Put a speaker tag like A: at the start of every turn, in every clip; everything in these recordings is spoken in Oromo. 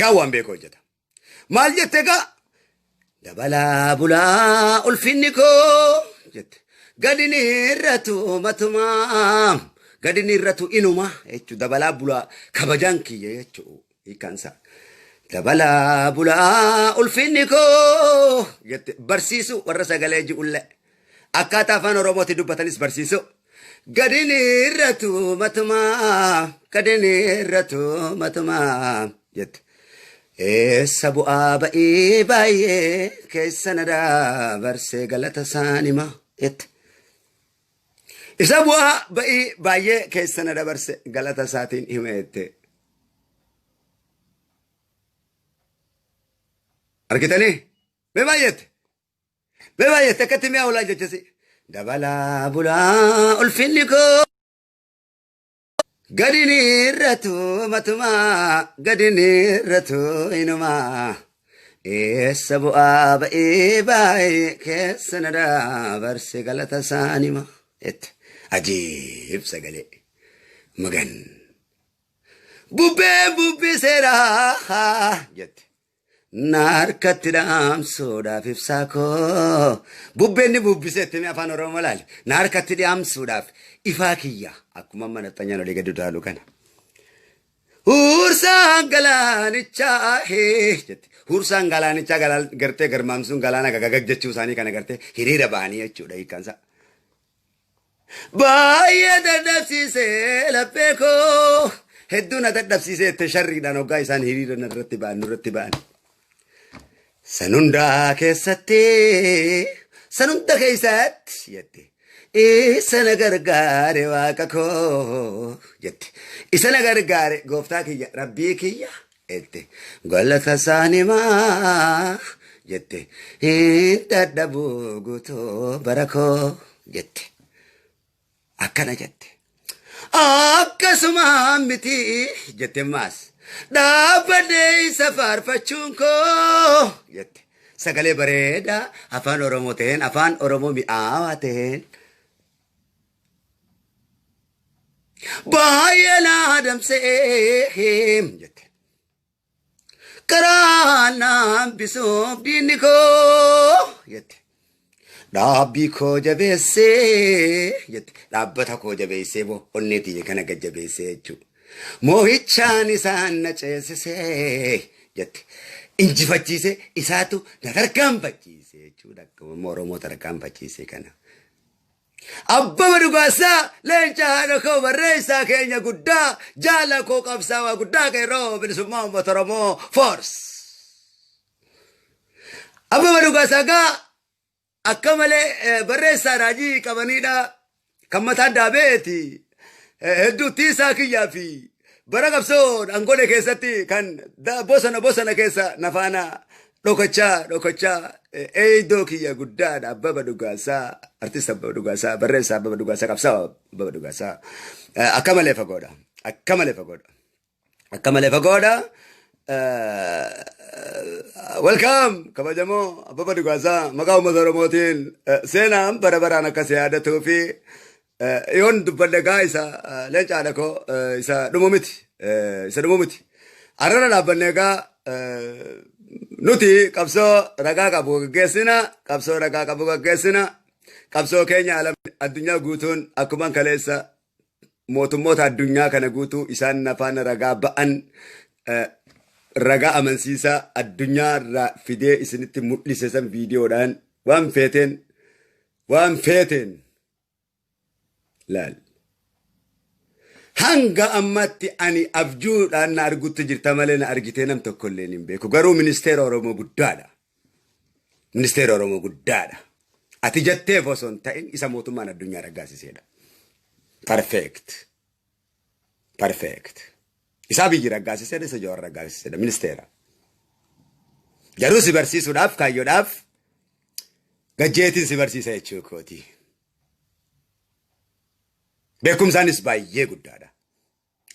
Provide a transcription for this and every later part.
A: Beekaan waan beeku hojjeta. Maal jette egaa? Dabalaa bulaa ulfinni koo jette. Gadi ni irratu matumaa. Gadi ni irratu inuma jechuudha. Dabalaa bulaa kabajaan kiyya jechuudha. Hiikkaan isaa. Dabalaa bulaa ulfinni koo jette. Barsiisu warra sagalee ji'ullee. Akkaataa afaan Oromootti dubbatanis barsiisu. Gadi ni irratu matumaa. Gadi ni irratu matumaa jette. Eessa bu'aa ba'ii baay'ee keessa na dabarsee galata isaan hima jette. Isa bu'aa ba'ii baay'ee keessa na dabarse galata isaatiin hima jette. Argitanii? Mee baay'eette? Mee baay'eette akkatti mi'a olaa jechasi. Dabalaa bulaa ulfinni koo. Gadi ni irratu matumaa gadi ni irratu inumaa. Eessa bu'aa ba'ii baay'ee keessa na dabarse galata isaan hima jette. Ajiib sagalee. Magan. Bubbeen bubbiseera jette. Na harkatti dhaamsuudhaaf ibsaa koo. Bubbeen ni bubbisee itti afaan Oromoo laali. Na harkatti dhaamsuudhaaf ifaa kiyya. Akkuma amma naxxanyaan olii gadi utaalu kana. Huursaan galaanichaa hee jette. Huursaan galaanichaa gartee garmaamsuun galaana gagagag jechuu isaanii kana gartee hiriira ba'anii jechuudha hiikkaansaa. Baay'ee dadhabsiisee laphee koo hedduu na dadhabsiisee itti sharriidhaan hoggaa isaan hiriira narratti ba'an nurratti ba'an. San hundaa keessatti san hunda keessatti jette. Isa na gargaare waaqa koo jette. Isa na gargaare gooftaa kiyya rabbii kiyya jette. Galata isaan himaa jette. Hin dadhabu guutuu bara koo jette. Akkana jette. Akkasuma miti jette maas. Dhaabbadhee isa faarfachuun koo jette. Sagalee bareedaa afaan Oromoo ta'een afaan Oromoo mi'aawaa ta'een. Baay'ee na adamsee jette. Karaa na hambisuuf diinni koo jette. Dhaabbii koo jabeessee jette. Dhaabbata koo jabeessee boo onnee tiyya kana gad jabeessee jechuudha. Moohichaan isaan na ceesisee jette. Injifachiisee isaatu na tarkaanfachiise jechuudha. Akkuma Oromoo tarkaanfachiise kana. Abbaba Dhugaasaa leenca haadha koo barreessaa keenya guddaa jaala koo qabsaawaa guddaa qeerroo bilisummaa uummata Oromoo force. Abbaba Dhugaasaa gaa akka malee barreessaa raajii qabaniidha kan mataan daabeeti hedduu tiisaa kiyyaa fi bara qabsoon angole keessatti kan bosona bosona keessa nafaana dhokachaa dhokachaa eeydoo kiyya guddaadha Abbaba Dhugaasaa artist Abbaba Dhugaasaa barreessaa Abbaba Dhugaasaa qabsaa Abbaba Dhugaasaa akka malee fagoodha akka malee fagoodha akka malee fagoodha. Welcome kabajamoo Abbaba Dhugaasaa maqaa uummata Oromootiin seenaan bara baraan akka si yaadatuu fi yoon dubbadhe gaa isa leenca haadha koo isa dhumu miti isa dhumu miti. Arrara dhaabbanne egaa nuti qabsoo ragaa qabu gaggeessina qabsoo ragaa qabu gaggeessina qabsoo keenya addunyaa guutuun akkuma kaleessa mootummoota addunyaa kana guutuu isaan afaan ragaa ba'an ragaa amansiisaa addunyaa irraa fidee isinitti mul'ise san viidiyoodhaan waan feeteen waan feeteen laal. Hanga ammatti ani abjuudhaan na argutti jirta malee na argitee nam tokko illee hin beeku. Garuu ministeera Oromoo guddaadha. Ministeera Oromoo guddaadha. Ati jetteef osoo hin ta'in isa mootummaan addunyaa raggaasiseedha. Perfect. Perfect. Isaa biyyi raggaasiseedha isa Jawaar raggaasiseedha ministeera. Garuu si barsiisuudhaaf kaayyoodhaaf gajjeetiin si barsiisa jechuu kooti. Beekumsaanis baay'ee guddaadha.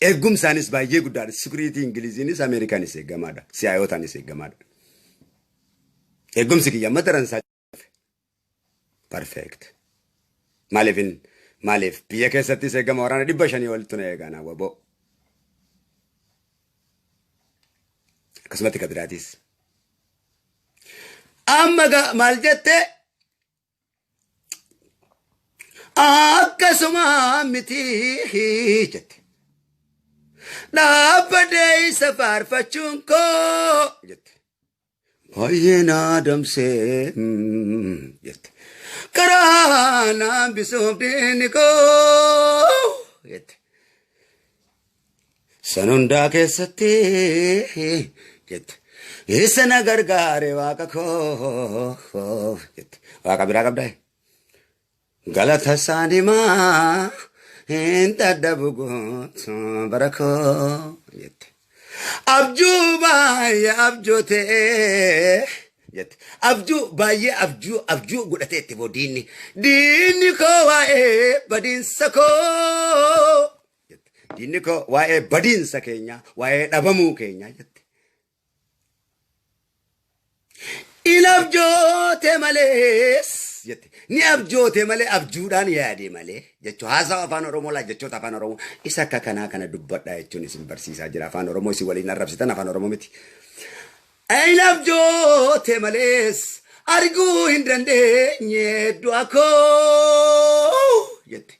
A: Eegumsaanis baay'ee guddaadha. Sikuriitii Ingiliziinis Ameerikaanis eegamaadha. Siyaayotaanis eegamaadha. Eegumsi kiyya amma daransaa perfect. Maaliif maaliif biyya keessattis eegama waraana 500 olitti na eegaa naa waboo. Akkasumatti ka biraatis. Amma maal jette? Akkasuma miti jette. Dhaabbadhee isa faarfachuun koo jette. Baay'ee na adamsee jette. Karaa na hambisuuf diinni koo jette. San hundaa keessatti jette. Isa na gargaare waaqa koo jette. Waaqa biraa qabdaa? Galata isaan himaa hin dadhabu guutuu bara koo jette. Abjuu baay'ee abjootee jette. Abjuu baay'ee abjuu abjuu godhatee itti boo diinni. Diinni koo waa'ee badiinsa koo jette. Diinni koo waa'ee badiinsa keenyaa waa'ee dhabamuu keenyaa jette. In abjoote malees jette. Ni abjoote malee, abjuudhaan yaade malee jechuu. Haasawa afaan Oromoo laa, jechoota afaan Oromoo isa akka kanaa kana dubbadhaa jechuun isin barsiisaa jira. Afaan Oromoo isin waliin arrabsitan afaan Oromoo miti. In abjoote malees arguu hin dandeenye du'a koo jette.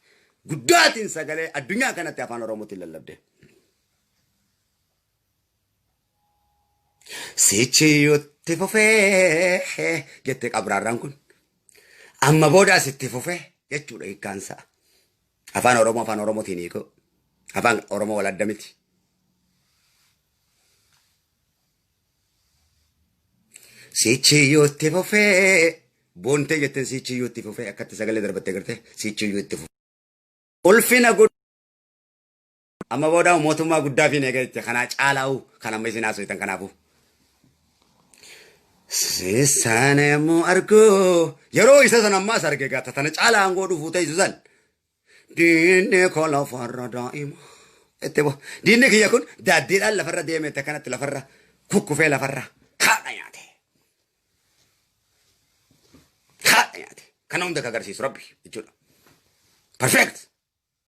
A: Guddaatiin sagalee addunyaa kanatti afaan Oromootiin lallabde. Sichiyyutti fufee jette qabraarraan kun. Amma boodaas itti fufee jechuudha hiikkaansaa. Afaan Oromoo afaan Oromootiin hiikoo. Afaan Oromoo wal adda miti. Sichiyyutti fufee boontee jetteen, sichiyyutti fufee akkatti sagalee darbattee gartee sichiyyutti fufee. Ulfina guddaa. Amma booda mootummaa guddaa fi eega jette, kanaa caalaa'u kan amma isin haasoftan kanaafuu. Sana yommuu argu, yeroo isa sana ammaas arge gata tana caalaa aangoo dhufuu teessu san. Diinni koo lafarra daa'ima. Itti bo diinni kiyya kun daaddiidhaan lafarra deeme kanatti lafarra kukkufee lafarra haadha nyaate. Haadha nyaate. Kana hunda kan agarsiisu Rabbi jechuudha. Perfect.